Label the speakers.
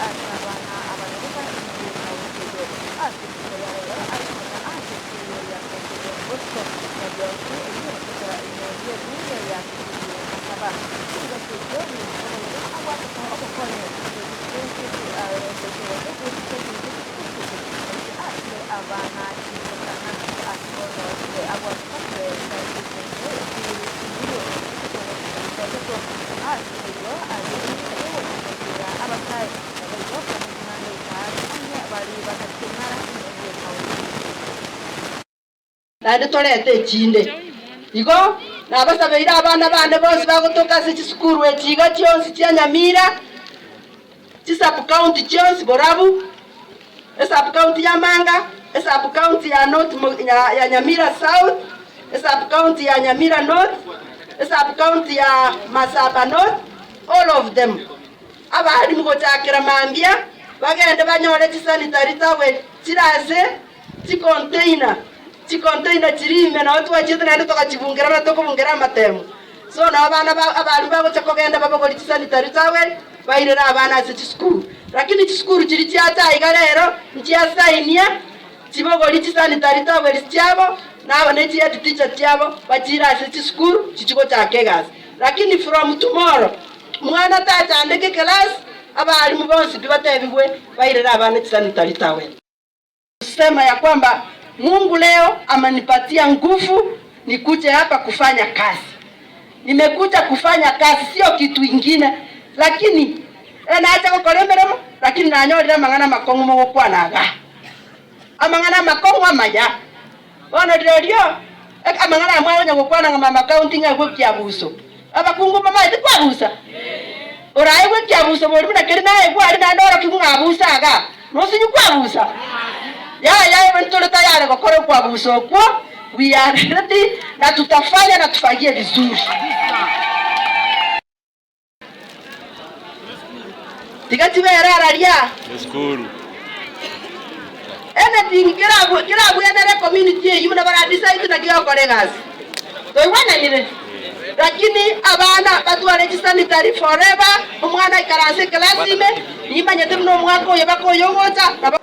Speaker 1: Ase abana abanyaroka ime y'ekaunti eyio. Ase rituko ria rero arimona ase esukuru ya St. John Bosco na bionsi ebio gotoka ime y'ebunge ya Kitutu Masaba. Chingaki echio nigo omoyega abwatete obokonyi bwe chisense bwe chisukuru echio ase abana chinkotana ase bono abwatete chibesa chisense chimilioni 3.3 ase eyio arenge yogochia abasae naboigo komenya goika ang'e baria batari konyara ime y'ekaunti eyio.
Speaker 2: Naende torete echinde. Igo nabasabeire abana bane bonsi bagotoka ase chisukuru echi iga chionsi chia Nyamira, chisub-county chionsi borabu, esub-county ya Manga, esub-county ya North ya Nyamira South, esub-county ya Nyamira North, esub-county ya Masaba North, all of them. Abalimu gochakera mambia bagende banyore chisanitary towel chire ase Chicontainer, chicontainer chiria ime nao twachiete naende togachibungera buna tokobungera amatemo. So nao abana ba abalimu bagocha kogenda babogorie chisanitary towel bairere abana ase chisukuru. Lakini chisukuru chiria chiacha iga rero nchiasainia chibogorie chisanitary towels chiabo na ne chihead teacher chiabo bachiire ase chisukuru chichie gochaka egasi. Lakini from tomorrow mwana tachandeke class, abalimu bonsi pi batebigwe bairere abana chisanitary towel. Sema ya kwamba Mungu leo amenipatia nguvu nikuje hapa kufanya kazi. Nimekuja kufanya kazi, sio kitu ingine, lakini nacha gokora emeremo, lakini nanyorire amang'ana amakong'u mogokwana igaa, amang'ana amakong'u amaya. Bono rirorio amang'ana aya mwagonya gokwana ng'a mama county ng'a egwe ekiabuso, abakungu mbamaete kwabusa? Oraegwe ekiabuso boria buna keria naegwe aria naende orokigwe ng'a abusa igaa, nosinyu kwabusa? Yaya ebe ntore tayari gokora okwabusa okwo, we are ready na tutafanya na tufagie vizuri. Tiga chibere araria. Anything kerabwenere community eyio buna bara decide naki ogokora egasi. Toigwananire? Lakini abana batware chisanitary forever, omwana aikaranse eclass ime, nimanyete buna omwaka oyo baka oyo ogocha nabo.